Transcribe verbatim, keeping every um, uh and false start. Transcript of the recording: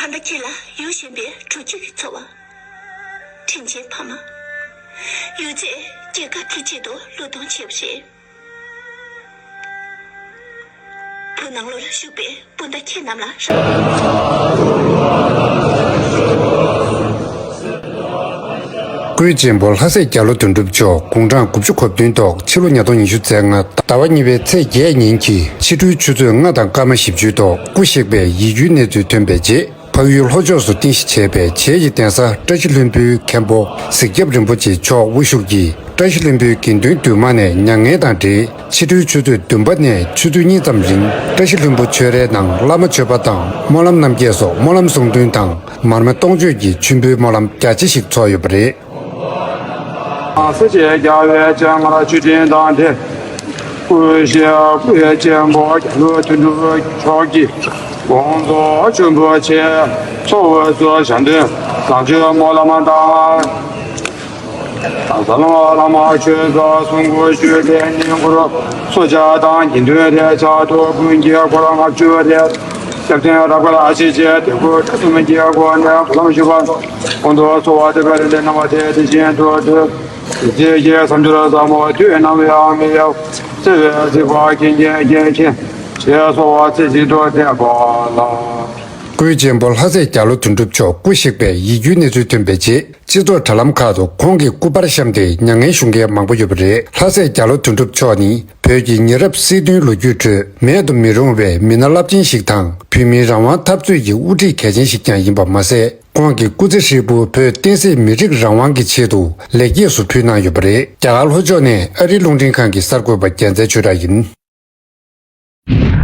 ད་ཁྱེད་ལ་ཡུལ་གཞན་པའི་གྲོགས་མཆེད་ཀྱི་འཚོ་བ། དྲིན་ཆེན་ཕ་མ། ཡོད་ཚད་སྐྱེས་སྐར་དུས་ཆེད་དུ་བློས་གཏོང་བྱས་པ་རེད། བོད་ནང་ལོགས་ལ་བཞུགས་པའི་སྤུན་ཟླ་ཁྱེད་རྣམས་ལ། སྐུའི་གཅེན་པོ་ལྷ་སྲས་རྒྱ་ལོ་དོན་གྲུབ་མཆོག་དགུང་གྲངས་དགུ་བཅུ་གོ་བདུན་ཐོག་ཕྱི་ལོ་ཉིས་སྟོང་ཉི་ཤུ་རྩ་ལྔ་ཟླ་བ་གཉིས་པའི་ཚེས་བརྒྱད་ཉིན་གྱི་ཕྱི་དྲོའི་ཆུ་ཚོད་ལྔ་དང་སྐར་མ་བཞི་བཅུའི་ཐོག་སྐུ་གཤེགས་པའི་ཡིད་སྐྱོའི་གནས་ཚུལ་ཐོན་པའི་རྗེས། འཕགས་ཡུལ་ལྷོ་ཕྱོགས་སུ་རྟེན་གཞི་བྱས་པའི་བྱེས་ཀྱི་གདན་ས་བཀྲ་ཤིས་ལྷུན་པོའི་མཁན་པོ་གཟིག་སྐྱབས་རིན་པོ་ཆེ་མཆོག་དབུ་བཞུགས་ཀྱིས་བཀྲ་ཤིས་ལྷུན་པོའི་དགེ་འདུན་འདུས་མང་ནས་མྱ་ངན་དང་འབྲེལ་ཕྱི་དྲོའི་ཆུ་ཚོད་བདུན་པ་ནས་ཆུ་ཚོད་གཉིས་ཙམ་རིང་བཀྲ་ཤིས་ལྷུན་པོ་ཆོས་རའི་ནང་བླ་མ་མཆོད་པ་དང་སྨོན་ལམ་རྣམ་རྒྱལ་སོགས་སྨོན་ལམ་གསུང་འདོན་དང་མར་མེ་སྟོང་མཆོད་ཀྱི་མཆོད་འབུལ་སྨོན་ལམ་རྒྱ་ཆེ་ཞིག་ཚོགས་ཡོད་པ་རེད། ས་གཞི་རྒྱལ་བའི་སྤྱན་སྔར་མཆོད་སྤྲིན་དང་འབྲེལ། སྐུ་གཤེགས་སྐུའི་གཅེན་པོ་རྒྱ་ལོ་དོན་གྲུབ་མཆོག་གི་དགོངས་རྫོགས་མཆོད་འབུལ་ཆེད་ཚོགས་དབུས་སུ་ཞལ་འདོན་བཟང་སྤྱོད་སྨོན་ལམ་དང་། ཟབ་ལམ་བླ་མ་ཆོས་ཚོགས་གསུང་འགོ་ཞུས་ཏེ་བསྙེན་བཀུར་གསོལ་ཇ་དང་དགེ་འདུན་རེ་ཕྱག་ཏུ་ཀུན་གྱི་འཁོར་ལྔ་བཅུ་རེ་སྐྱབས་སྟོན་རབ་དཀར་ཨ་ཕྱི་བཅས་དེ་ཀུན་དགྲ་གསུམ་གྱི་སྒོ་ནས་ཕ་ལམ་ཞུ་བ། གོང་དུ་གསོལ་བ་འདེབས་པའི་རིམ་ལས་རྣམ་པ་དེ་དེ་བཞིན་དུ་འདོད། དེ་རྗེས་ཀྱི་མཚམས་སྦྱོར་ཟབ་མོ་དུས་ནམ་ཡང་མི་ཡལ། བརྩེ་བའི་གཟིགས་པ་མཁྱེན་བརྒྱའི་མཁན་ཆེན་ཞེས་གསོལ་བ་རྩེ་གཅིག་ཏུ་འདེབས་པ་ལགས། སྐུའི་གཅེན་པོ་ལྷ་སྲས་རྒྱ་ལོ་དོན་གྲུབ་མཆོག་སྐུ་གཤེགས་པའི་ཡིད་སྐྱོའི་གནས་ཚུལ་ཐོན་པའི་རྗེས། སྤྱི་ཚོགས་དྲ་ལམ་ཁག་ཏུ་ཁོང་གི་སྐུ་པར་བཤམས་ཏེ་མྱ་ངན་ཞུ་མཁན་མང་པོ་ཡོད་པ་རེད། ལྷ་སྲས་རྒྱ་ལོ་དོན་གྲུབ་མཆོག་ནི་བོད་ཀྱི་ཉེ་རབས་སྲིད་དོན་ལོ་རྒྱུས་ཁྲོད་མེད་དུ་མི་རུང་བའི་མི་སྣ་རླབས་ཆེན་ཞིག་དང་། བོད་མིའི་རང་དབང་འཐབ་རྩོད་ཀྱི་དབུ་ཁྲིད་གལ་ཆེན་ཞིག་ཀྱང་ཡིན་པ་མ་ཟད། ཁོང་གི་སྐུ་ཚེ་ཧྲིལ་པོ་བོད་བསྟན་སྲིད་མི་རིགས་རང་དབང་གི་ཆེད་དུ་ལེགས་སྐྱེས་སུ་ཕུལ་གནང་ཡོད་པ་རེད། རྒྱ་གར་ལྷོ་ཕྱོགས་ནས་ཨ་རིའི་རླུང་འཕྲིན་ཁང་གི་གསར་འགོད་པ་རྒྱལ་མཚན་ཆོས་གྲགས་ཡིན།